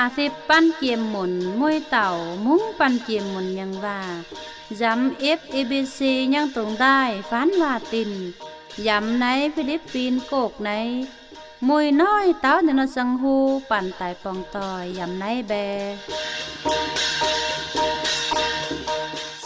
Sipv ban jiex munc mueiz dauh mungv ban jiex munc nyangc waac, yamx F E B C nyangv dongh ndaaih faanv waac-dinc, yamx naaiv Fi^lipv^bin Gokv naaiv, mueiz noiv dauh ninh nor sang hu banc daic borngc doic yamx naaiv mbae.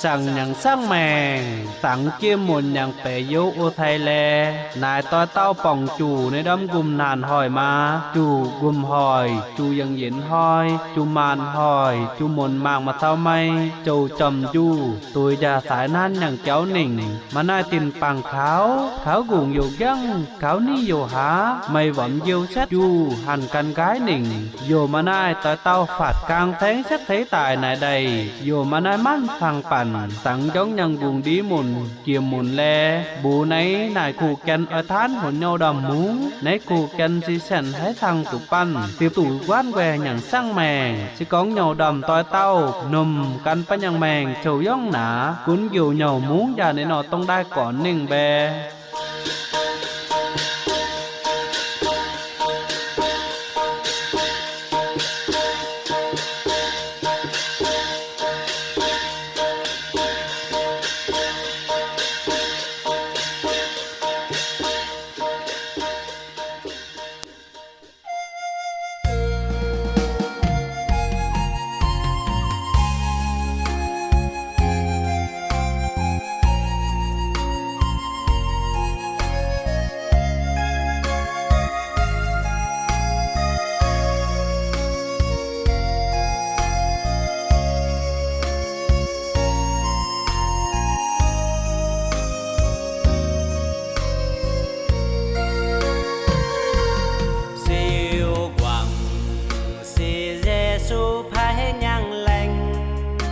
Saangc nyangc saangv maengc, saangx jiex munc nyangc baeqc youz o cai laeh, naaic doix dauh borngc juqc ninh ndorm nqumh naanc hoic maa, juqc nqumh hoic, juqc yangh yienx hnoi, juqc maanc hoic, juqc munc mangc maaih cau mei, jouc jorm njuh, duix njaah saaix nanv nyangc jauv ningc. Maaih naaiv dinc bangc kaux, kaux nqungc youc njangv, kaux niv youc hlaax, meih womx njiou setv njuh hanc gan nqaaiv ningc. Youc maaih naaiv doix dauh faatv gaang saengv setv ceix daaih naaic ndaih, youc maaih naaiv manv fangx banc, saangx njorngv nyangc nqungc ndiev munc jiex munc laeh, mbuox naaiv naaic kuh gan oix taanv huonc nyouh ndorm mungv. Naaiv kuh gan se sienx haaix cang zuqc banh, dipc duqv guaanv nquaah nyangc saangv maengc. Se gorngv nyouh ndorm doix dauh nomh gan banh nyangc maengc zouc yongv naaic, gunv youc nyouh mungv njaah ninh nor dongh ndaaih gornc ningh mbae. Siou guangc se Yesu paaiv nyangv laengz,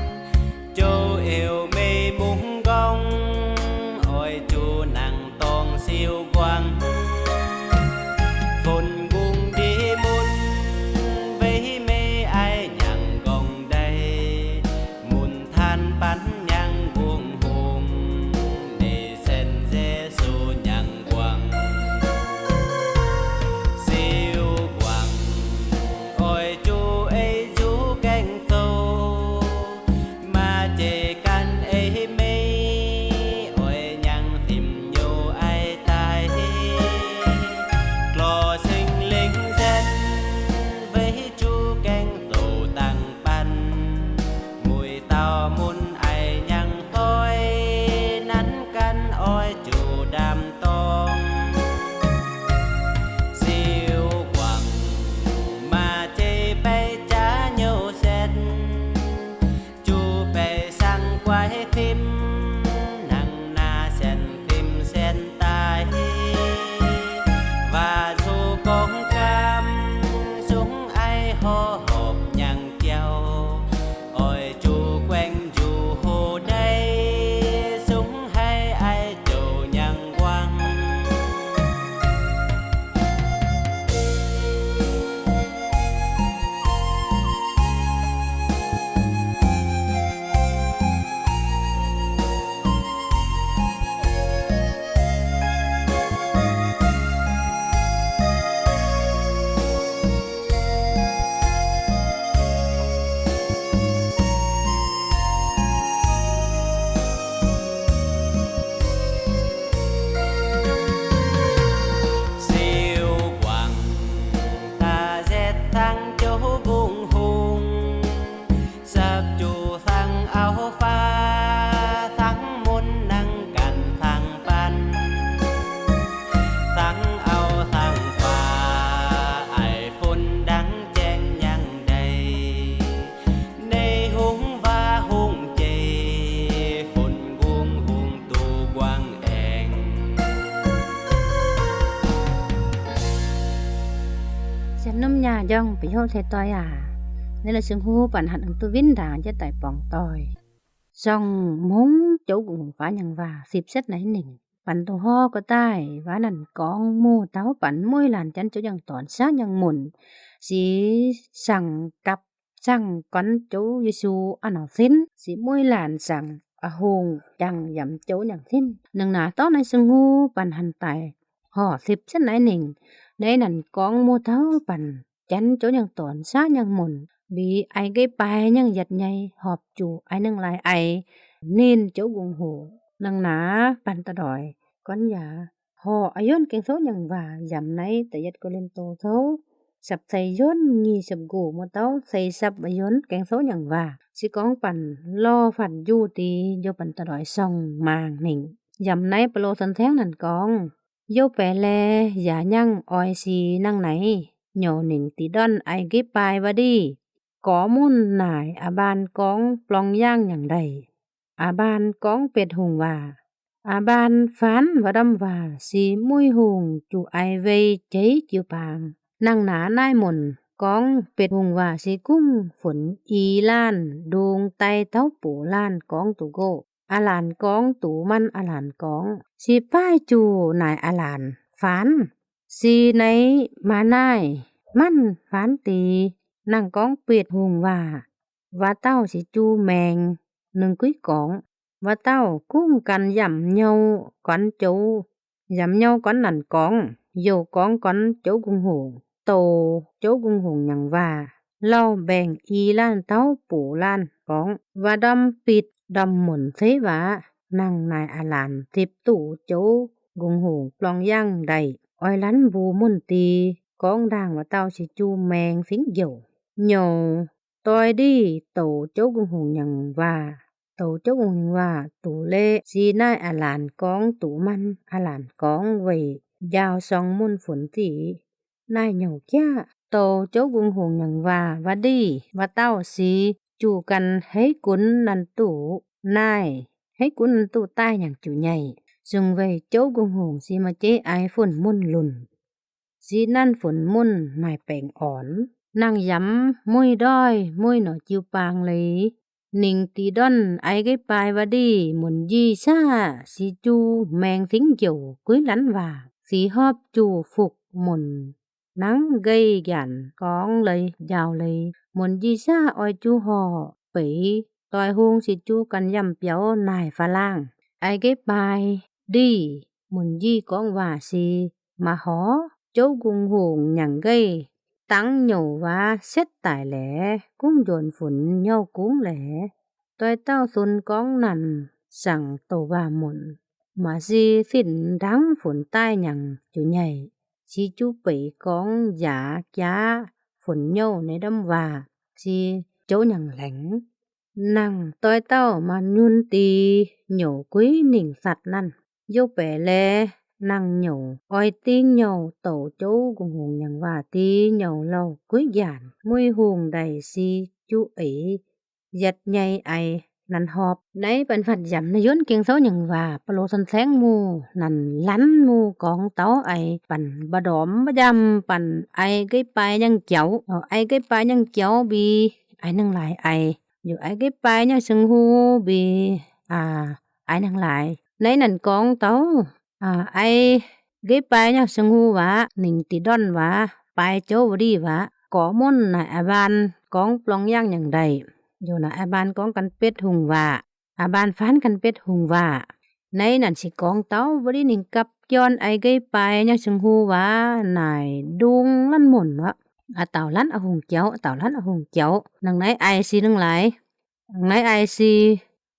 jouv eu mei mungv nqorngv, oix zuqc nangc dorngx siou guangc. Funx nqungc ndiev mun, weic mei aiv nyangc nqorngv ndaih, munc taanv banv nyangc nqungc hungh, ninh sienx Yesu nyangc guangc. Siou guangc, oix zuqc ei nzuqc gaengh zoux, maaih jeic gan ei mei, oix nyangc fim nyouh aiv daaih. Lorz Singx Lingh nzaen, weic zuqc gaengh zoux dangh banh, mueiz dauh mun aiv nyangc fai, nanv gan oix zuqc ndaam dorngx. Siou guangc, maaih jeic baeqc jaax nyouh sienx, zuqc baeqc sangx guaix fim, nangc naaic sienx fim sienx daaih. Waac zuqc gorngv gaam, sungx aiv horpc nyangc jauv, oix zuqc guaengx njuqc hoc ndeic, sungx haiz aiv jouc nyangc nquangc. Siou guangc, da'yietv cang jouv nqungc hungh, sapv juqc cang auv faav, cangv mun nangh ganh cangv banh, cangv auv cangv faav, aiv funx ndaangc jaeng nyangv ndeic. Nei hungh waac hungh jeic, funx nqungc hungh duqv nquang aengx. Sienx norm nyaah njorngh ba'yoqv ceix doix aac, naaiv la'sing huv banc hatc nangc duqv win ndaangc jienv daic borngc doic. Sorng mungv jouv nqungc hungh faaux nyangc waac sipv setv naaiv ningc, banc douz-hor ga'daaih waac naanc gorngv, muoz-dauh banc mueiz laanh janx jouv nyangc dornc saav nyangc munc, six saangc gapv saangc guanx jouv Yesu a'normh sin, six mueiz laanh saangc a'hungh jangx yaac jouv nyangc sin. Nangc naaic dorv naaiv sing huv banc hanc daic horc sipv setv naaiv ningc. Naaiv naanc gorngv muoz-dauh banc janx jouv nyangc dornc saav nyangc munc, mbi ai geiv baaix nyangv yietc nyei horpc zuqc ai nengh laaix aic ninh jouv nqongh hoc nangh naaic banh da'ndoic gorn yaac horc a'yunv Ging-Sou nyangc waac yaac naaiv da'yietv Ko^lin^to Sou sapc ceix yuonv nyic sapc nqox muoz-dauh ceix sapc a'yunv Ging-Sou nyangc waac se gorngv banh lorh fatv njuh deix youh banh da'ndoic sorng maangh ningc. Yaac naaiv Baulo cen caengv naaic gorngv, youh baeqc laeh yaac nyangv oix si nangh naaic nyouc ningc deix ndorn ai geiv baaix wuov-ndiev gorx munv naaic a'mbaan gorngv blong yaangh nyangc ndeic. A'mbaan gorngv betv hungh waac. A'mbaan faanv wuov ndorm waac se muiv hungh juqc ai wei jeiv jiu-baang. Nangh naaic naaiv munc gorngv betv hungh waac se kungx funx i laanh ndung daaih tauv buoc laanh gorngv duqv nqox. A'laanc gorngv duqv manc a'laanc gorngv. Se baaih juqc naaic a'laanc faanv. Se naaiv maa naaiv manc faanv deix nangh gorngv betv hungh waac. Wuov dauh se juv maengx, ninh guiv gorngv. Wuov dauh kungx gan yamc nyouh gornv jouv, yamc nyouh gornv naanc gorngv, youh gorngv gornv jouv nqongh hoc, douc jouv nqongh hoc nyangc waac, lauh mbaengx i laanh tauv buoc laanh gorngv. Wuov ndorm bitv ndorm munc ceix waac, nangh naaic a'laanc zipv duqv jouv nqongh hoc blong yaangh ndeic, oix lanv mbuo munv deix gorngv ndaangc wuov dauh se juv maengx fingx njoux. Nyouc doix-ndiev douc jouv nqongh hoc nyangc waac, douc jouv nqongh hoc nyangc waac duqv leqv se naaiv a'laanc gorngv duqv manc a'laanc gorngv weic njaaux sorng munv funx ziqc. Naaiv nyouc jaav douc jouv nqongh hoc nyangc waac wuov-ndiev wuov dauh se juqc ganh heiv gunv nanv duqv naaiv, heiv gunv nanv duqv daaih nyangc juqc nyei. Zungv weic jouv nqongh hoc se maaih jeiv ai funx munv lunc. Se nanv funx munv naaic baengh orn, nangh yamv mueiz ndoih mueiz norqc jiu-baang leiz. Ningc deix ndorn ai geiv baaix wuov-ndiev munc njih saav se juv maengx fingx njoux guiv lanv waac, se horpc zuqc fukv munc nangv nqeih njanc gorngv leiz njaaux leiz. Munc njih saav oix juv horc beix doix hung se juv ganh yamh biaux naaic faalaangh. Ai geiv baaix ndiev munc njih gorngv waac se maaih horc jouv nqongh hoc nyangc nqeih dangv nyouc waac setv daic laeh, kungx njuonx funx nyouh kungx laeh, doix dauh sun gorngv naanc saangc douc waac munc, maaih se fitv ndangv funx daaih nyangc juqc nyei. Se juv beix gorngv nziaaux jaav funx nyouh naaiv ndamv waac se jouv nyangc laengz. Nangh doix dauh maaih nyunc deix nyouc guiv ningc satv nanv. Youh baeqc laeh nangh nyouc oix dingh nyouc douc jouv nqongh hoc nyangc waac dingh nyouc lauh guiv njanc mueiz hungh ndaic se juv eix yietc nyei ai nanv horpc. Naaiv banh fatv yamc naaiv yuonv Ging-Sou nyangc waac Baulo cen caengv mbuo naanc lanv mbuo gorngv dauh ai banh mba'ndormx mba'njamv banh ai geiv baaix nyangv jaux, ai geiv baaix nyangv jaux mbi ai nengh laaix ai, youc ai geiv baaix nyangv seng hu mbi ai nengh laaix. Naaiv naanc gorngv dauh ai geiv baaix nyangv seng hu waac, ningc deix ndorn waac, baaix jouv wuov-ndiev waac, gorx munv naaic a'mbaan gorngv blong yaangh nyangc ndeic, youc naaic a'mbaan gorngv ganh betv hungh waac, a'mbaan faanv ganh betv hungh waac. Naaiv naanc se gorngv dauh wuov-ndiev ninh gapv jorn ai geiv baaix nyangv seng hu waac naaic ndung lanv munc aqv. A'daux lanv a'hungh jaux, a'daux lanv a'hungh jaux. Nangh naaiv ai se nengh laaix, nangh naaiv ai se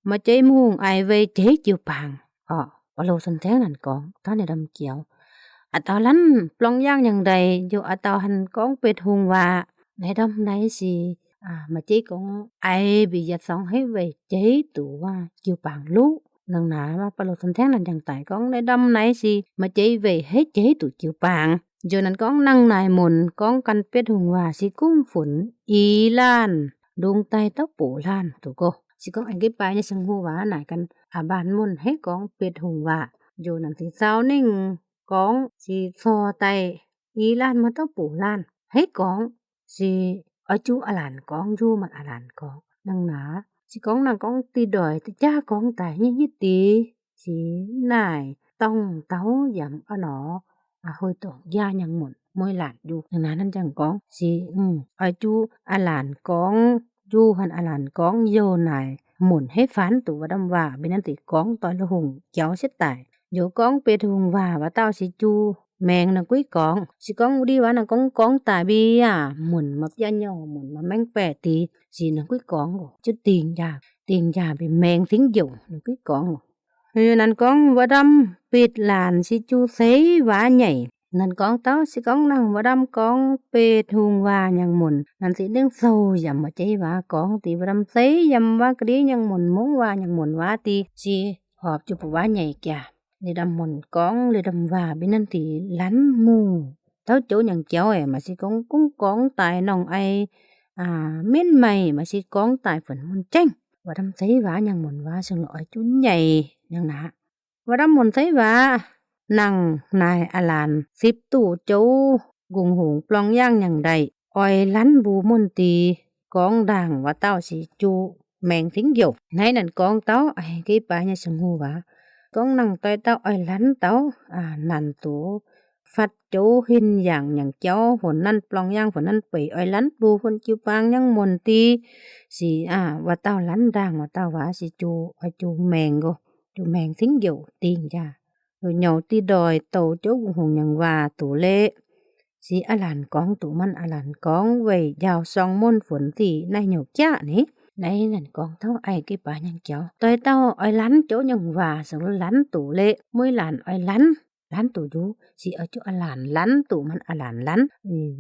maaih jeiv mv hungh ai wei jeiv jiu-baang. Orqc, Baulo cen caengv naanc gorngv taux naaiv ndorm jaux, a'daux lanv blong yaangh nyangc ndeic youc a'daux hanc gorngv betv hungh waac. Naaiv ndorm naaiv se maaih jeiv gorngv ai mbic yietc sorngx heiv weic jeiv duqv waac jiu-baang luqv. Nangh naaiv Baulo cen caengv naanc jangx daic gorngv naaiv ndorm naaiv se maaih jeiv weic heiv jeiv duqv jiu-baang. Njoux naanc gorngv nangh naaic munc gorngv ganh betv hungh waac se kungx funx i laanh ndung daaih dauh buoc laanh duqv go. Se gorngv ai geiv baaix nyei seng hu waac naaic ganh a'mbaan munc heiv gorngv betv hungh waac. Njoux naanc se zaux ninh gorngv se corc daaih i laanh maaih dauh buoc laanh heiv gorngv se oix juv a'laanc gorngv, njuv maaih a'laanc gorngv. Nangh naaiv se gorngv nangh gorngv dinh ndoic jaav gorngv daaih nyei nyei deix se naaic dorngh dauh yaac a'norqc a'hoi dorngc jaa nyangc munc mueiz laanc njuv. Nangh naaiv nanv jangx gorngv se oix juv a'laanc gorngv, njuv hanc a'laanc gorngv, youh naaic munc heiv faanv duqv wuov ndamv waac mbi nanv deix gorngv doix lo hungh jaux setv daic. Youc gorngv betv hungh waac wuov dauh se juv maengx ninh guiv gorngv. Se gorngv wuov ndiev waac ninh gorngv, gorngv daaih mbiaav muonc, maaih biaav nyouh muonc, maaih maengv baeqc deix, se ninh guiv gorngv oc. Jienv dingh njaah, dingh njaah mbic maengx fingx njoux ninh guiv gorngv oc. Ninh gorngv, wuov ndamv betc laanc se ju seix waac nyeic. Ninh gorngv taux se gorngv nangh wuov ndamv gorngv betc hungh waac nyangc muonc, naaiv se nengv sou yaac maaih jeiv waac gorngv deix. Wuov ndamv seix yiem waac ga'ndiev nyangc muonc, mungv waac nyangc muonc waac deix, se horpc jienv mbuo waac nyeic jaax. Liuz ndamv muonc gorngv, liuz ndamv waac mbic naaiv deix lanv mungh. Taux joux nyangc jauv aeqv, maaih se gorngv, gorngv, gorngv daaih norm ai mienv meih, maaih se gorngv daaih funx mun jengv. Wuov ndamv seix waac nyangc muonc waac se oix juv nyeic nyangc naaic. Wuov ndamv muonc seix waac nangh naaic aav laanh sipv duqv joux nqongh hungx blong yangh nyangc ndaic, oix lanv mbuo mun deix gorngv ndaangc wuov dauh se ju maengx fingx njoux. Naaiv ninh gorngv taux aengx gitv baaix nyei seng hungh waac. Gorngv nangh doix dauh oix lanv dauh, nanc duqv fatv joux hin yangh nyangc jauv, funx nanv blong yangh, funx nanv beic, oix lanv mbuo fun jiu-baang nyangc muonc deix, se wuov dauh lanv ndaangc wuov dauh waac se ju, oix ju maengx, ju maengx fingx njoux dingh jaax. Nyouc dinh ndoih douc joux nqongh hungx nyangc waac duqv leqv. Se aav laanh gorngv duqv, manv aav laanh gorngv weic njaaux sorng munv funx ziqc naaiv nyouc jaav ni. Naaiv ninh gorngv taux aengx gitv baaix nyei jauv, doix dauh oix lanv joux nyangc waac se lanv duqv leqv, mueiz laanh oix lanv, lanv duqv njuov, se oix juv aav laanh lanv duqv, manv aav laanh lanv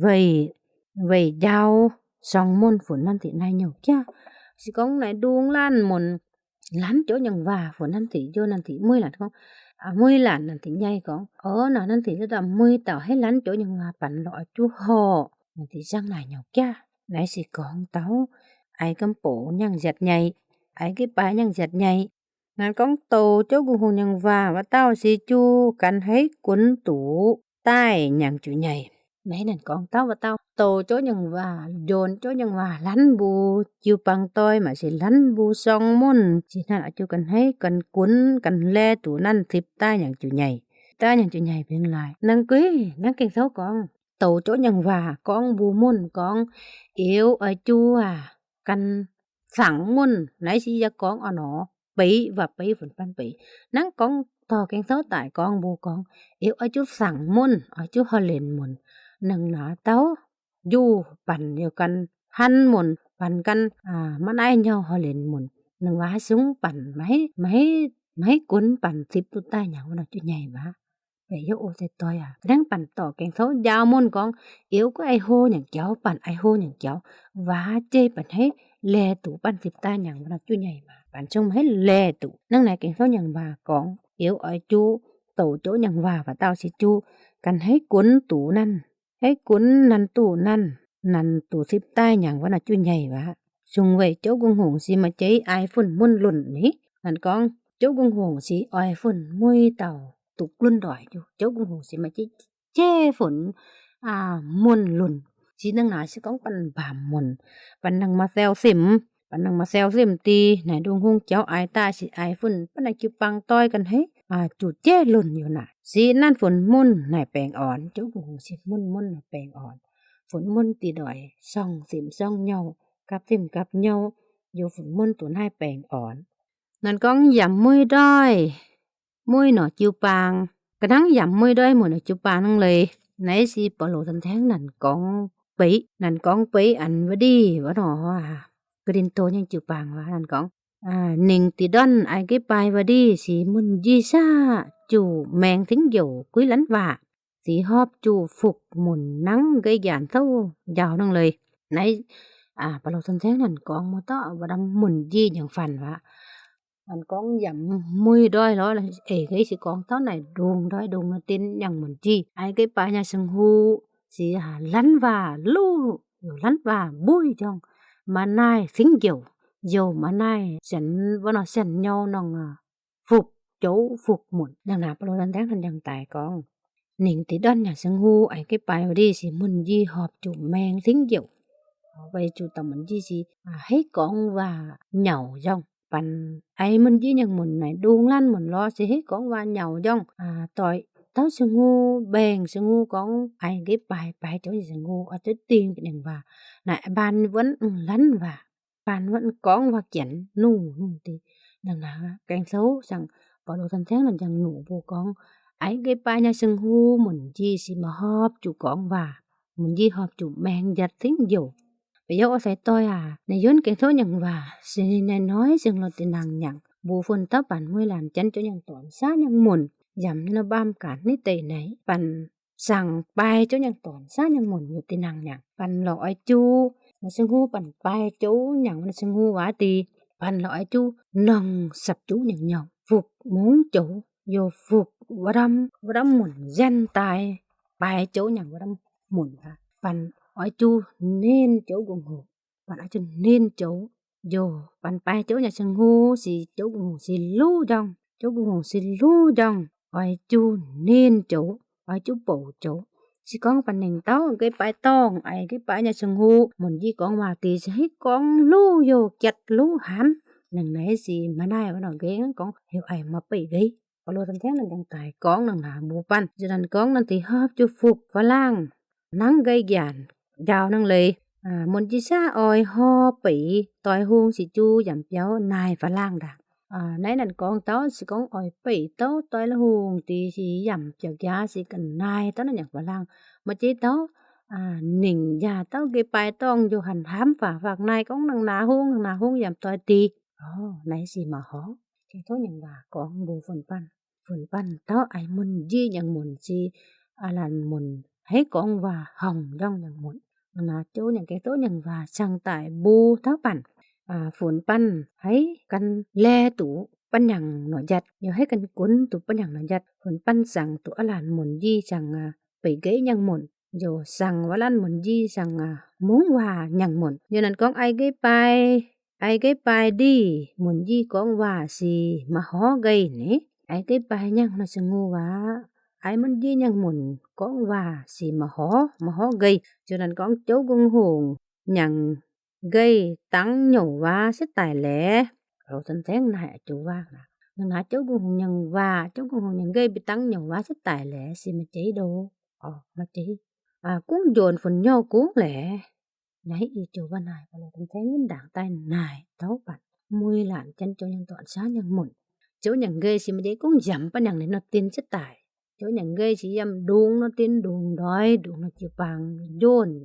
weic, weic njaaux sorng munv funx nanv ziqc naaiv nyouc jaav. Se gorngv naaiv ndungx laanh munc lanv joux nyangc waac funx nanv ziqc, njuov nanv ziqc, mueiz laanh gorngv, mueiz laanh nanv ziqc nyei gorngv, o, naaiv nanv ziqc ndamv mueiz dauh haiz lanv joux nyangc waac banx lorz oix juv horpc nanv ziqc ziangh naaic nyouc jaav. Naaiv se gorngv taux aengx gamh boc nyangv nziaatc nyei, aengx gitv baaix nyangv nziaatc nyei. Naaiv gorngv douc joux nqongh hungx nyangc waac wuov dauh se ju ganh haiz gunv duqv daaih nyangc juqc nyeic. Naaiv ninh gorngv taux wuov dauh douc joux nyangc waac, njonc joux nyangc waac lanv mbuo jiu-baang doix, maaih se lanv mbuo sorng munv, se hnangv oix juv ganh haiz ganh gunv ganh laeh duqv nanv sipv daaih nyangc juqc nyeic. Daaih nyangc juqc nyeic mbenc laaix. Naaiv gueix naaiv gengh souv gorngv douc joux nyangc waac gorngv mbuo munv gorngv, eux, oix juv aac, ganh saangc munv. Naaiv se yie gorngv oc nor, beiv waac beiv funx baan beiv. Naaiv gorngv dorh gengh souv daaih gorngv mbuo gorngv, eux, oix juv saangc munv, oix juv horh lenc munc. Ninh naaiv dauh njuv banx youh ganh han munc, banx ganh maiv naaiv nyouh horh lenc munc. Ninh waac sungv banx maiv, maiv gunv banx sipv duqv daaih nyangc wuov nor juqc nyeic waac. Beiv youv o se doix aac, hnangv banx dorh gengh souv njaaux munv gorngv, eux, guov ai hlo nyangc jauv, banx ai hlo nyangc jauv, waac jeiv banx haiz laeh duqv banx sipv daaih nyangc wuov nor juqc nyeic waac. Banx sungv maiv haiz laeh duqv. Hnangv naaiv gengh souv nyangc waac gorngv, eux, oix juv douc joux nyangc waac wuov dauh se juv ganh haiz gunv duqv nanv, haiz gunv nanv duqv nanv, nanv duqv sipv daaih nyangc wuov nor juqc nyeic waac. Sung weic joux nqongh hungx se maaih jeiv aix funx munv lunc ni. Ninh gorngv joux nqongh hungx se oix funx mueiz dauh duqv lunx ndoic. Joux nqongh hungx se maaih jeiv funx munv lunc. Se hnangv naaic se gorngv banx mbaamc munc, banx nangh maaih saau simv, banx nangh maaih saau simv deix naaic ndongh hungh jauv aix daaih se aix funx baav naaiv jiu-baang doix ganh haiz zuqc jeiv lunc youh naaic. Se nanv funx munv naaic baengh orn. Joux nqongh hungx se munv, munv naaic baengh orn. Funx munv dinh ndoih sorng simv sorng nyouh, gapv simv gapv nyouh, youh funx munv duqv naaiv baengh orn. Ninh gorngv yaac mueiz ndoih, mueiz norqc jiu-baang, ga'hnangv yaac mueiz ndoih mueiz norqc jiu-baang hnangv leiz. Naaiv se Baulo cien-ceqv naaic gorngv beiv, naaic gorngv beiv an wuov ndih wuov nor, Ko^lin^to nyei jiu-baang waac. Naaic gorngv, ninh dinh ndorn Aa^gi^baa wuov ndih se mun njiec saah, zuqc maengx fingx njoux guiv lanv waac, se horpc zuqc fukv munc nangv nqeiv njaanc souv njaaux hnangv leiz. Naaiv Baulo cien-ceqv naaic gorngv muoz-doic wuov ndamv mun njiec nyangc faanh waac. Ninh gorngv yaac mueiz ndoih lorz eix nqeiv se gorngv taux naaic ndongh ndoih ndongh nor dien nyangc mun njiec. Aa^gi^baa nyei seng hu se lanv waac luv, lanv waac mbuiv njorngh, maaih naaiv fingx njoux, youh maaih naaiv sienx wuov nor sienx nyouh nongh fukv joux fukv munc. Yangh naaic Baulo cien-ceqv naaic yangh daaih gorngv, ninh dinh ndorn nyei seng hu Aa^gi^baa wuov ndih se mun njiec horpc zuqc maengx fingx njoux. Weic zuqc dauh mun njiec se haiz gorngv waac nyauc njorngh, banx ai mun njiec nyangc munc naaic ndongh laanh munc lorz se haiz gorngv waac nyauc njorngh. Doix taux seng hu, mbaengx seng hu gorngv Aa^gi^baa, baaix joux nyei seng hu oix zuqc dingh benx waac naaic baan wuonv lanv waac, baan wuonv gorngv waac-janx nungh nungh deix. Yangh naaic gaeng sou ziangh Baulo cien-ceqv naaic njang-nyungc mbuo gorngv Aiv geix baaix nyei seng-huu, munc njiec sic maaih horpc zuqc gorngv waac, munc njiec horpc zuqc maengx njatc fingx njoux. Ba'youz oix sai doix aac, ninh yuonv gengh tov nyungc waac, se ninh hnoi-hnoi zengc lorz dinh nangh nyangc, mbuox fun tauv banc mueiz laanh janx jouv nyungc dorn saav nyungc munc, yaac nor mbaam gaax nitv deix naaiv banc, zaangc baaix jouv nyungc dorn saav nyungc munc nyei dinh nangh nyangc, banc lorz oix juv, maaih seng-huu banc baaix jouv nyungc, maaih seng-huu waac deix, banc lorz oix juv nongh sapc juv nyungc nyouh, fukc mungv joux, youh fukc wuov ndamv, wuov ndamv munc nzengc daaih, baaix jouv nyungc wuov ndamv munc, banc oix juv hnenv jouv ngongh hoc, banc oix juv hnenv jouv, youh banc baaix jouv nyei seng-huu sic jouv ngongh hoc sic luv njorngh, jouv ngongh hoc sic luv njorngh, oix juv hnenv jouv, oix juv bouc jouv. Se gorngv banc ningc dauh geix baaix dorngh, aiv geix baaix nyei seng-huu, munc njiec gorngv waac deix se haiz gorngv luv youh jatv luv hnamv. Nangc naaiv sic maaih naaiv wuov norm geix gorngv heuc aiv maaih beiv geix. Baulo cien-ceqv ninh dangh daaih gorngv nangc naaic mbuox baac nzunc naaic gorngv naaiv deix horpc zuqc fukc faalaangh, nangv nqei njaanc, njaaux nangv leiz, munc njiec saav oix hor beic doix hung sic juv yaac biauv naaic faalaangh ndaangc. Naaiv naaic gorngv dauh se gorngv oix beic dauh doix la'hungh deix sic yaac biauv jaax sic ganh naaic dauh naaiv nyungc faalaangh. Maaih jeiv dauh ningc yaac dauh geix baaix dorngh youh hanc hnamv faaux faaux naaic gorngv nangc naaic hung, nangc naaic hung yaac doix deix. Naaiv sic maaih horpc. Gengh tov nyungc waac gorngv mbuox fun-banh, fun-banh dauh aiv munc njiec nyungc munc sic, aa laanh munc haiz gorngv waac horngh njorngh nyungc munc. Naaiv jouv nyungc gengh tov nyungc waac cangx daaih mbuox taux banh, fun-banh haiz gan laeh duqv banh nyangc norqc njatc, youh haiz gan gunv duqv banh nyangc norqc njatc. Fun-banh zaangc duqv aa laanh munc njiec zaangc beic nqeiv nyungc munc, youh zaangc wuov laanh munc njiec zaangc mungv waac nyungc munc. Youh naaic gorngv aiv geix baaix, aiv geix baaix ndic munc njiec gorngv waac sic maaih horv nqeih ni. Aiv geix baaix nyungc naaiv seng-huu waac, aiv munc njiec nyungc munc gorngv waac sic maaih horv, maaih horv nqeih. Youh naaic gorngv jouv ngongh hungc nyangc nqeih dangv nyouc waac setv daic laeh. Cien-ceqv naaic joux waac, naaiv jouv ngongh hungh nyangc waac, jouv ngongh hungh nyangc nqeih mbiv dangv nyouc waac setv daic laeh sic maaih jeiv ndoh, maaih jeiv, gunv njonc funx nyouh gunv laeh. Naaiv i joux waac naaic Baulo cien-ceqv ndaangc daaih naaic taux banh mueiz laanh janx jouv nyungc dorn saav nyungc munc, jouv nyangc nqeih sic maaih jeiv gunv nziaamc banh nyangc ninh nor dinh setv daic. Jouv nyangc nqeih sic yiem ndongx nor dinh, ndongx ndoih, ndongx nor jiu-baang njonc,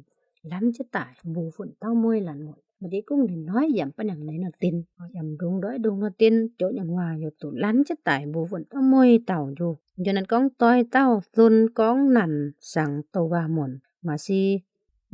lanv setv daic mbuox fun-tauv mueiz laanh munc. Maaih jeiv gunv ninh hnoi nziaamc banh nyangc ninh nor dinh, yiem ndongx ndoih ndongx nor dinh, jouv nyangc waac youh duqv lanv setv daic mbuox fun-tauv mueiz dauh njuov. Youh naaic gorngv doix dauh zunh gorngv naanc zaangc douc waac munc, maaih si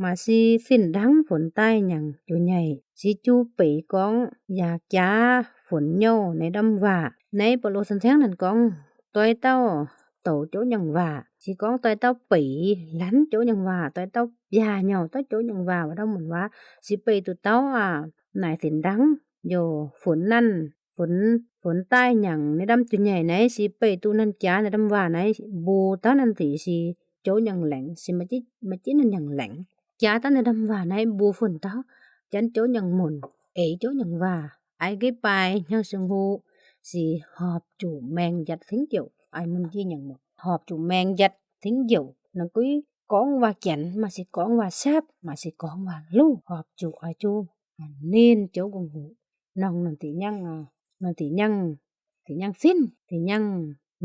maaih si fin-ndangv funx daaih nyangc juv nyeic, si juv beic gorngv yaac jaax funx nyouh naaiv ndamv waac. Naaiv Baulo cien-ceqv naaic gorngv doix dauh douc jouv nyangc waac, se gorngv doix dauh beic lanv jouv nyangc waac, doix dauh biaav nyouh dauh jouv nyangc waac, waac ndamv munc waac, se beic duqv dauh aac naaic fin-ndangv youh funx naanc, funx, funx daaih nyangc naaiv ndamv juv nyeic naaiv, se beic duqv naanc jaax naaiv ndamv waac naaiv, mbuox dauh naanc deix se jouv nyangc laengz, se maaih jiex naanc nyangc laengz, jaax dauh naanv ndamv waac naaiv mbuox fun-tauv janx jouv nyangc munc, eix jouv nyangc waac, aiv geix baaix nyei seng-huu, se horpc zuqc maengx njatc fingx njoux, aiv munc njiec nyangc munc horpc zuqc maengx njatc fingx njoux. Naaiv guix gorngv waac janx, maaih se gorngv waac sapv, maaih se gorngv waac luv, horpc zuqc oix zuqc ninh jouv ngongh hoc, nongc ninh deix nyangv, ninh deix nyangv, deix nyangv finv, deix nyangv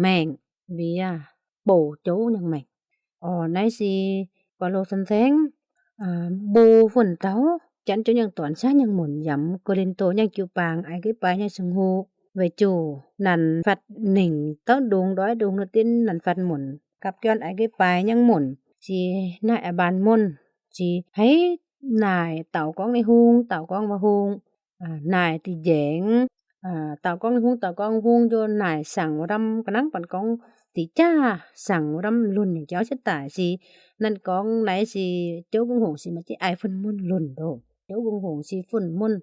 maengc, mbiauz bouc jouv nyangv maengc. Orqc, naaiv se Baulo cien-ceqv mbuox fun-tauv janx jouv nyangc dorn saav nyangc munc yaac Ko^lin^to nyangc jiu-baang aiv geix baaix nyei seng-huu, weic zuqc naanc fatv ningc dauh ndongx ndoih ndongx nor dinh, naanc fatv munc gapv juonv aiv geix baaix nyei munc, se naaic a'mbaan munc, se haiz naaic daux gorngv ninh hung, daux gorngv waac hung, naaic deix njaengc, daux gorngv ninh hung, daux gorngv hung, njo naaic saangc wuov ndamv ga'nangv banh gorngv deix jaav, saangc wuov ndamv lunx nyei jauv setv daic se, naaiv gorngv naaiv se jouv ngongh hungc se maaih jiex aiv fun-munc lunx ndoh. Jouv ngongh hungc se fun-munc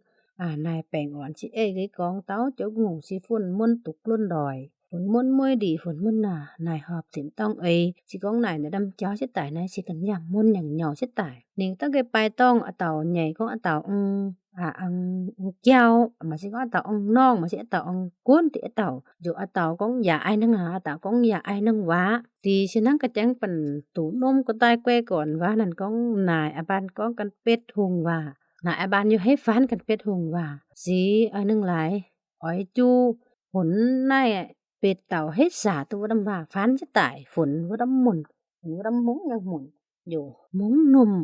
naaic baengh orn se ei geix gorngv dauh jouv ngongh hungc se fun-munc duqv lunx ndoih, fun-munc mueiz ndeic, fun-munc naaic, naaic horpc dinc dorngh eix. Se gorngv naaic naaiv ndamv jauv setv daic naaiv se ganh yaac munc nyangc nyouh setv daic. Ninh dauh geix baaix dorngh, a'daux nyeic gorngv a'daux ong, ong jauv, maaih se gorngv a'daux ong-norngh, maaih se a'daux ong-gunv deix a'daux. Nzunc a'daux gorngv yaac ai nangh aac, a'daux gorngv yaac ai nangh waac. Deix se hnangv ga'jangv banh duqv norm ga'daaih guei gorn waac naaic gorngv naaic a'mbaan gorngv ganh betv hungh waac, naaic a'mbaan yaac haiz faanv ganh betv hungh waac. Se a'hneiv laaix oix juv funx naaiv betc dauh heiv saac duqv wuov norm waac faanv jienv daaih funx wuov norm munc, wuov norm hmungv nyei munc, youc hmungv numh,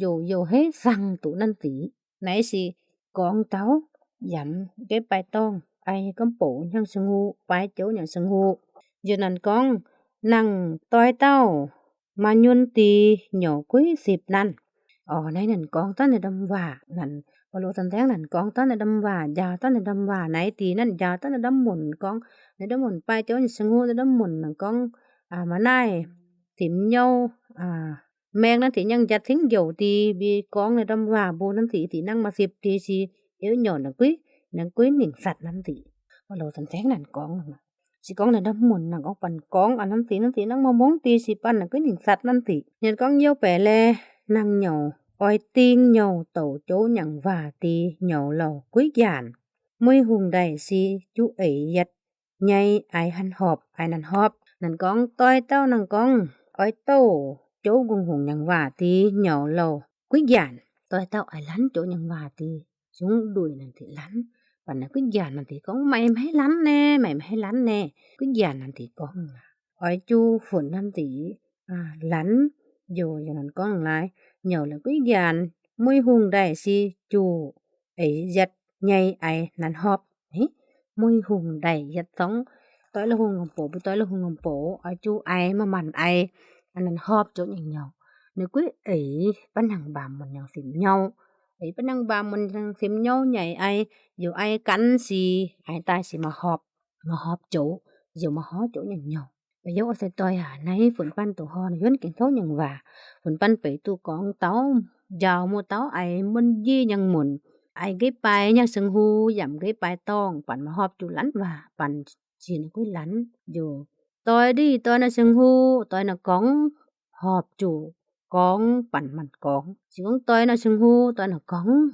youc youh heiv fangx duqv nanv dic. Naaiv se gorngv taux yaac gaiv baaix dorngh, ai gomv bouc hnyangx-seng-huu, baaix joux nyanc seng-huu. Youc naaic gorngv, nangc doix dauh maaih nyuonh dix nyouc guiv sipv nanv. Orv, naaiv naaic gorngv daaih naaiv norm waac naaic, Baulo Cin Cengx naaic gorngv daaih naaiv norm waac, njaaux daaih naaiv norm waac naaiv dic, naaiv njaaux daaih naaiv norm munc gorngv, naaiv norm munc baaix joux nyanc seng-huu, naaiv norm munc naaic gorngv, maaih naaiv simx nyouh maeng nanv dic, nyangv njatc cingv njoux dic, mbi gorngv naaiv norm waac mbuo nanv dic, dic nangv maaih sipv dic se, euv nyouc naaic guiv, naaic guiv ningc satc nanv dic. Baulo Cin Cengx naaic gorngv, se gorngv naaiv norm munc naaic gorngv banh gorngv aa nanv dic, nanv dic nangv maaih mungv dic se banh naaic guiv ningc satc nanv dic. Ninh gorngv, youh baeqc laeh nangh nyouc oix ding nyouc douc joux nyangc waac dic nyouc louc guiv njaanc. Muiz hungh ndaih si juv eix yietc nyei aiz hanc horpc, aiz nanc horpc. Naaic gorngv doix dauh nangh gorngv oix douc joux ngongh hungh nyangc waac dic nyouc louc guiv njaanc. Doix dauh oix lanv joux nyangc waac dic, zungv nduih naaic dic lanv. Banh naaic guiv njaanc naaic dic gorngv, meih maiv haih lanv naeh, meih maiv haih lanv naeh. Guiv njaanc naaic dic gorngv, oix juv funx nanv dic lanv, youc, youc naaic gorngv laaix, nyouc louc guiv njaanc. Muiz hungh ndaih si juv eix yietc nyei aiz nanc horpc. Muiz hungh ndaih yietc zorngv, doix la'hungh ngongh boc, mbuo doix la'hungh ngongh boc oix juv aiz, maaih manc aiz, nanc horpc joux nyangc nyouc. Ninh guiv eix baav nyangc mbaamz munc nyangc simx nyouh. Eix baav nyangc mbaamz munc nyangc simx nyouh nyaic aiz, youc aiz ganx si, aiz daaih si maaih horpc, maaih horpc joux, youc maaih horpc joux nyangc nyouc. Ba'youz oix se doix aac, naaiv funx banh doqc horh naaic yuonv gaengh touv nyangc waac, funx banh beic duqv gorngv taux njaaux muoz-dauh aiz muonh njiec nyangc munc, aiz nqeiv baaix nyangc seng-huu yaac nqeiv baaix dorngh, banh maaih horpc juv lanv waac, banh ziex naaic guiv lanv. Youc doix ndih doix naaic seng-huu, doix naaic gorngv, horpc juv gorngv banh manc gorngv. Se gorngv doix naaic seng-huu, doix naaic gorngv,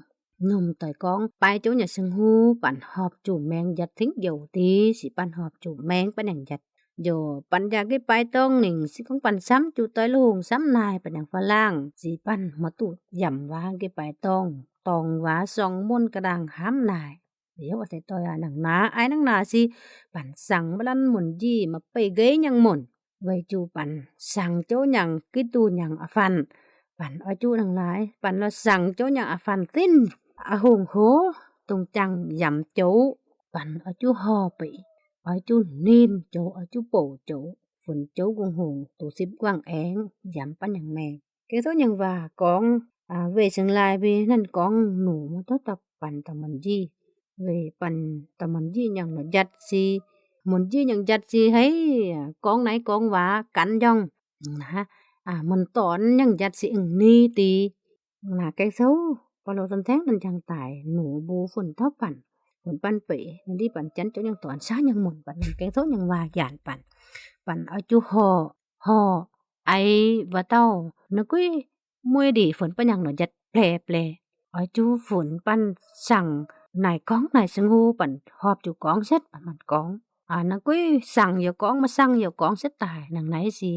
numh doic gorngv baaix joux nyanc seng-huu, banh horpc juv maengx njatc cingv njoux dic, se banh horpc juv maengx baav nyangc njatc. Youc banh yaac nqeiv baaix dorngh ningc, se gorngv banh samv juv doix la'hungh samv naaic banh nyangc faalaangh, se banh maiv duqv yamc waac nqeiv baaix dorngh, dorngc waac sorng muonv ga'ndaangc hnamv naaic. Ba'youz oix se doix aac, nangc naaic, aiz nangc naaic se banh sangx maiv lanv munc njiec maaih beih nqeiv nyangc munc, weic juv banh sangx joux nyangc Giduc nyangc a'faanh. Banh oix juv nangc naaic, banh lorz sangx joux nyangc a'faanh zinv a'hungh hoz dongh jangx yamc joux. Banh oix juv horh beic, oix juv ninh joux, oix juv bouc joux, funx joux ngongh hungh doqc sipv guangc aengx yamc baav nyangc maengx. Gaengh souv nyangc waac gorngv, weih singx laaih mbuo nanv gorngv nungx maiv duqv dauh banh dauh munc njiec. Weic banh dauh munc njiec nyangc nor njatc si, munc njiec nyangc njatc si haiz gorngv naaiv gorngv waac gan njorngh. Aa, munc dornc nyangc njatc si eng ni dic. Naaic gaengh souv Baulo Cin Cengx nanv njang daic nungx mbuo funx tauv banh, funx banh beic, ninh ndiev banh janv joux nyangc dornc saav nyangc munc, banh ninh gaengh souv nyangc waac njaanc banh. Banh oix juv horh, horh, aiz wuov dauh naaiv guiv mueiz ndeic funx banh nyangc nor njatc bleiz bleiz. Oix juv funx banh sangx naaic gorngv naaic singx huu banh horpc juv gorngv setv banh manc gorngv. Naaiv guiv sangx yaac gorngv, maiv sangx yaac gorngv setv daaih. Nangc naaiv si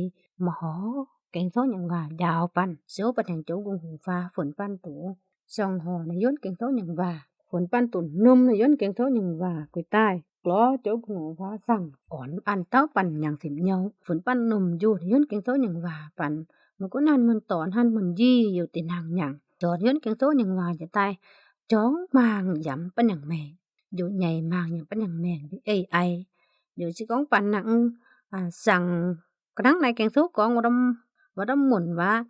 maaih horc gaengh souv nyangc waac njaaux banh, souv banh hnyangx joux ngongh hungh faa funx banh doqc. Sorng horh naaiv yuonv gaengh souv nyangc waac, funx banh doqc. Numh naaiv yuonv gaengh souv nyangc waac guix daaih lorz joux ngongh hungh faa sangx orn an dauh banh nyangc simc nyouh. Funx banh numh njuh naaiv yuonv gaengh souv nyangc waac banh maiv gunv hanc munc dornc hanc munc njiec youc dinh hnangv nyangc, dornc yuonv gaengh souv nyangc waac njiec daaih jorngv maangh yaac baav nyangc maengh, youc nyaic maangh yaac baav nyangc maengh, ei ai. Youc se gorngv banh nangc sangx ga'nangv naaiv gaengh souv gorngv wuov ndorm munc waac,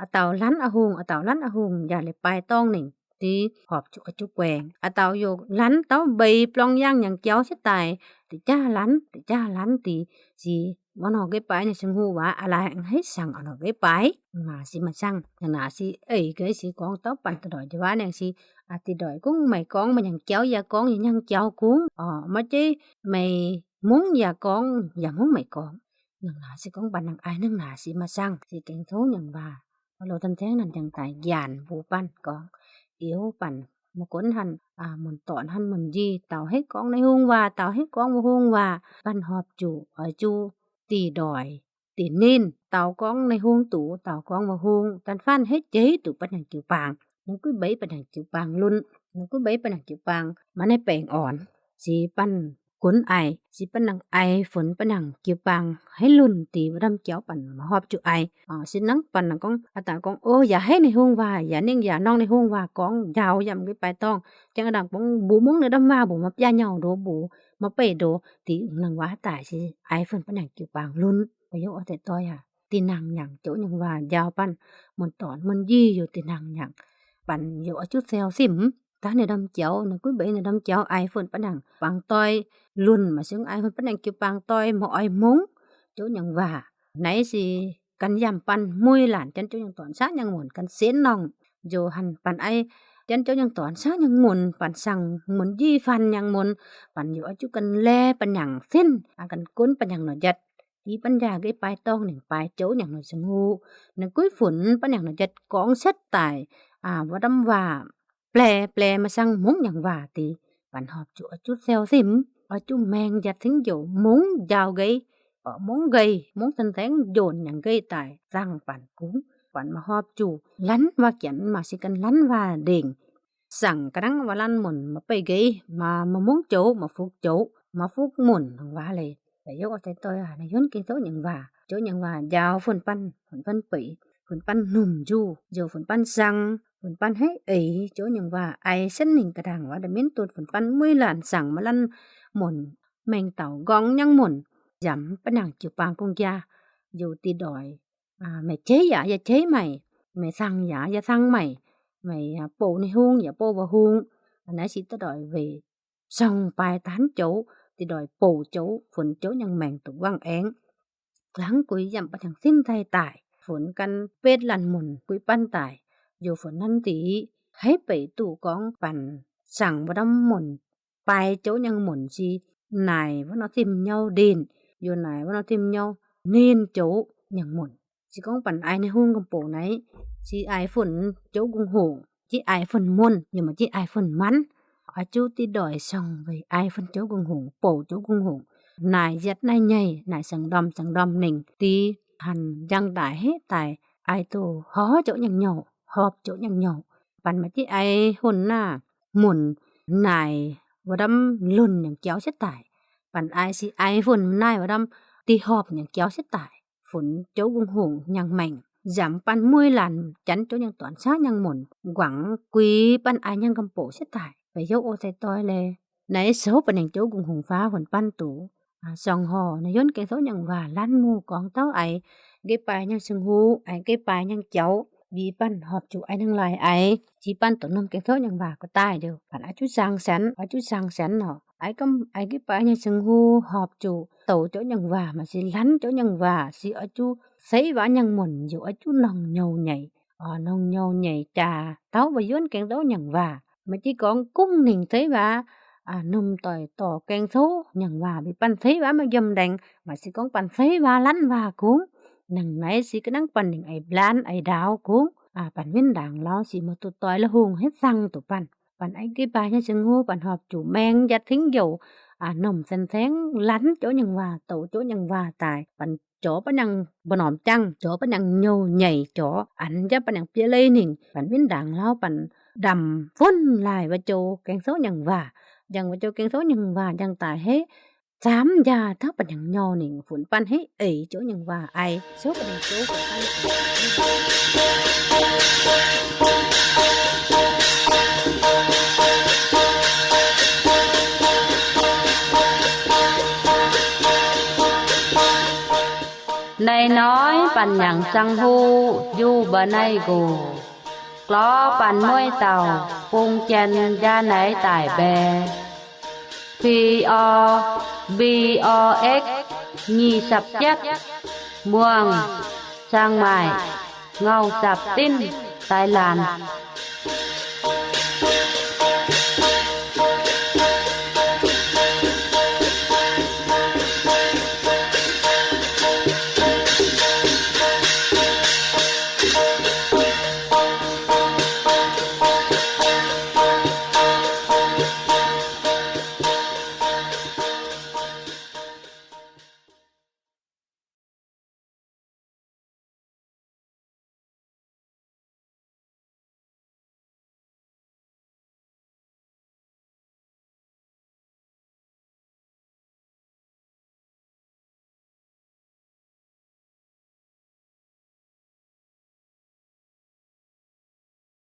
a'daux lanv a'hungh, a'daux lanv a'hungh yaac leiz baaix dorngh ningc, div horpc zuqc oix juv guaengx. A'daux youc lanv dauh mbeix blong yangh nyangc jauv setv daaih, diqc jaav lanv, diqc jaav lanv dic, zic wuov nor nqeiv baaix nyei singx hu waac a'laaix haiv sangx wuov nor nqeiv baaix. Naaic si maaih sangx, naaic si eix ga'naaiv si gorngv dauh banh da'ndoic jiex waac nangc si, da'ndoic kungx meih gorngv meih nyangc jauv yaac gorngv yie nyangc jauv kungx, maiv zeiv meih hmungv yaac gorngv yaac hmungv meih gorngv. Nangc naaic se gorngv banh nangc ai, nangc naaic si maaih sangx, se gaengh souv nyangc waac. Baulo Cin Cengx nanv njang daic njaanc mbuo banh gorngv, youz banh maiv gunv hanc munc dornc hanc munc njiec, daux haiv gorngv naaiv hungh waac, daux haiv gorngv wuov hungh waac, banh horpc zuqc oix juv da'ndoic da'ninc, daux gorngv naaiv hungh doqc, daux gorngv wuov hungh, da'faanh haiv jeiz doqc banh nyangc jiu-baang. Ninh gunv mbeix banh nyangc jiu-baang lunx, ninh gunv mbeix banh nyangc jiu-baang maiv naaiv baengh orn. Se banh gunv aic, se baav nangc aic funx baav nangc jiu-baang haiv lunh deix wuov ndamv jauv baac maaih horpc zuqc aic. Se nangv baac nangc gorngv, aa dangc gorngv, O, yaac haiv ninh hungh waac, yaac ninh yaac norm ninh hungh waac gorngv njaaux yaac mv gui baaix dorngh. Jangv aa dangc gorngv mbuox mungv ninh ndamv waac mbuox maaih biaav nyauv ndoqv, mbuox maaih beih ndoqv, deix wuov nangc waac daaih se aic funx baav nangc jiu-baang lunh. Baac yie oix deix doix aac, dinh nangc nyangc jouv nyangc waac njaaux baav muonc dorn muonc njiec youc dinh nangc nyangc, baac youc oix zuqc ceu simv. Daav ninh ndamv jauv, ninh gunv mbeix ninh ndamv jauv aic funx baav nangc jiu-baang doix lunh, maaih se aic funx baav nangc jiu-baang doix, mv oix mungv jouv nyangc waac. Naaiv se gan yaac baav mueiz laanh janv jouv nyangc dorn saav nyangc muonc gan sienx norm, youc hanc baac aic janv jouv nyangc dorn saav nyangc muonc, baac sangx muonc njiec faanh nyangc muonc, baac youc oix zuqc gan laeh baav nangc sinv, gan gunv baav nangc nor njatv, deix baav njaah nqeiv baaix dorngh ninh baaix jouv nyangc nor se ngux, ninh gunv funx baav nangc nor njatv gorngv setv daaih wuov ndamv waac blae blae maaih sangx mungv nyangc waac deix, baac horpc zuqc oix zuqc ceu simv, oix zuqc maengx njatv cingv jouc mungv njaaux nqeiv, mungv nqeic, mungv cen-saengv njonc nyangc nqeic daaih zaangh baac kungx, baac maaih horpc zuqc lanv waac-janx, maaih se gan lanv waac-ndengc. Sangx ga'nangv waac-laanh muonc maaih beih nqeic, maaih mungv jouv, maaih fukv jouv, maaih fukv muonc nyangc waac leiz. Da'yietv oix deix doix aac, naaiv yunv gengh zouv nyangc waac, jouv nyangc waac njaaux funx baav, funx baav beic, funx baav hnomc njuh, youc funx baav sangx, funx baav haiv eix, jouv nyangc waac aic senv ninh ga'nangv waac da'minv dunh funx baav mueiz laanh sangx maaih laanh muonc, maengx dauh nqorngv nyangv muonc, nziaamc baav nangc jiu-baang gong-jaa, youc deix doix, meih jeiv yaac yie jeiv meih, meih cang yaac yie cang meih, meih bouh ninh hungh yaac bouh mbuo hungh. Naaiv se deix doix weic sorng baaix daanv jouv, deix doix bouc jouv, funx jouv nyangc maengc dongh wangv aengx, laangz guix yaac baav nangc sinv daaih daic, funx gan betv laanh muonc guix baav daic, youc funx nanv deix haiv beic duqv gorngv baac sangx mbuo ndamv muonc baaix jouv nyangc muonc se naaic wuov nor zimh nyouv ndin, youc naaic wuov nor zimh nyouv ninh jouv nyangc muonc. Se gorngv baac aic ninh hungh gomh bouc naaiv, se aic funx jouv gong-hungh, jiex aic funx muonh, yaac maaih jiex aic funx manv. Oix zuqc deix doix sorng weic aic funx jouv gong-hungh, bouc jouv gong-hungh, naaic yietv naaiv nyei, naaic saeng-ndorm saeng-ndorm ningc deix, hanc njang daic haiv daic, aic duqv horpc jouv nyangc nyouh, horpc jouv nyangc nyouh. Baac maaih jiex aic funx naaiv muonc naaic wuov ndamv lunh nyangc jauv setv daic. Baac aic se aic funx naaiv wuov ndamv deix horpc nyangc jauv setv daic, funx jouv gong-hungh nyangc maengc, nziaamc baav mueiz laanh janv jouv nyangc dorn saav nyangc muonc, nqangv guix baav aic nyangc gomh bouc setv daic. Baac youv o sai doix leiz, naaiv souv baac ningc jouv gong-hungh faav funx baav duqv sorng horh. Naaiv yunv gengh zouv nyangc waac lanv mungh gorngv dauh aic, nqeiv baaix nyangc seng huv, aic nqeiv baaix nyangc jauv, mbic baav horpc zuqc aic nyangc laaix aic, jiex baav dongh norm gengh zouv nyangc waac ga'daaih liuz, baac aic zuqc zaangh sienx, aic zuqc zaangh sienx nor, aic nqeiv baaix nyangc seng huv horpc zuqc douc jouv nyangc waac, maaih se lanv jouv nyangc waac, se oix zuqc seiv waac nyangc muonc, youc oix zuqc nongh nyouh nyeic, nongh nyouh nyeic jaax. Dauh mbuo yunv gengh zouv nyangc waac, maaih jiex gorngv kungx ningc seiv waac, norm doic dorh gengh zouv nyangc waac mbic baav seiv waac maiv njiemh ndaengx, maaih se gorngv baav seiv waac lanv waac kungx. Nangc naaiv se ga'nangv baav ningc aic mbiaanv aic ndaaux kungx, baav win ndaangc lauv se maiv duqv doix la'hungh hietv zaangh duqv baav. Baav aic nqeiv baaix nyei seng huv baav horpc zuqc maengx njatv cingv jouc, norm cen-saengv lanv jouv nyangc waac, douc jouv nyangc waac daaih, baav jorx baav nyangc mbu'ndongx jangh, jorx baav nyangc nyouh nyeic jorx, an jangv baav nyangc biei leiz ningc, baav win ndaangc lauv baav ndamc funv laaih wuov jou gengh zouv nyangc waac. Njang wuov jou gengh zouv nyangc waac njang daaih haiv zaamv njaah taux baav nyangc nyouh ningc funx baav haiv eix jouv nyangc waac aic souv baav nyangc jouv. Naaiv noi baav nyangc sang huv njuh mba'naaiv nqox, glor baav mueiz dauh bung jien njaa naaiv daic mbae. P O, B O X, nyic sapv jietv, Muangh, Chiang Mai, Ngau Sapv Dinv, Thailand.